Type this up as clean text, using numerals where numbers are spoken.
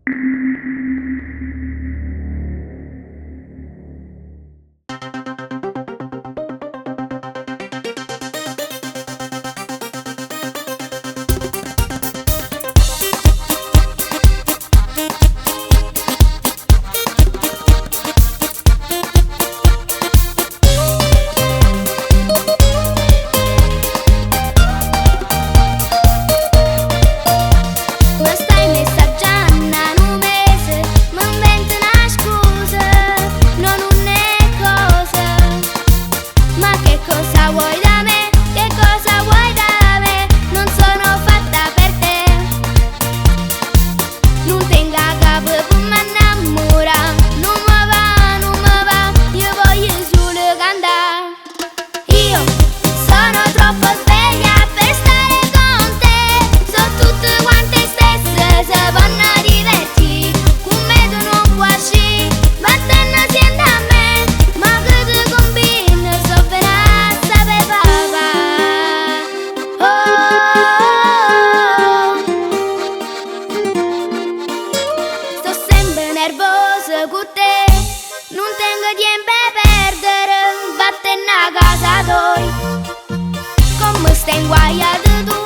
Me stai messaggiando 'a nu mese, m'invento 'na scusa, no nun è cosa. Ma che cosa vuoi da me? Che cosa vuoi da me? Non sono fatta per te. Nun tengo 'a capa pe m'annammurà. Nun me va, nun me va, io voglio sulo cantà. Io sono troppo sveglia per stare con te. So' tutte quante 'e stesse, se vonno divertì. Cu me tu nun può ascì, vattene siente a me. Ma che te combina, so' venute a sapè papà. Oh, oh, oh. Sto sempe nervosa cu te. Nun tengo tiempo 'e perdere, vattene 'a casa toja. Comme stai 'nguaiato tu.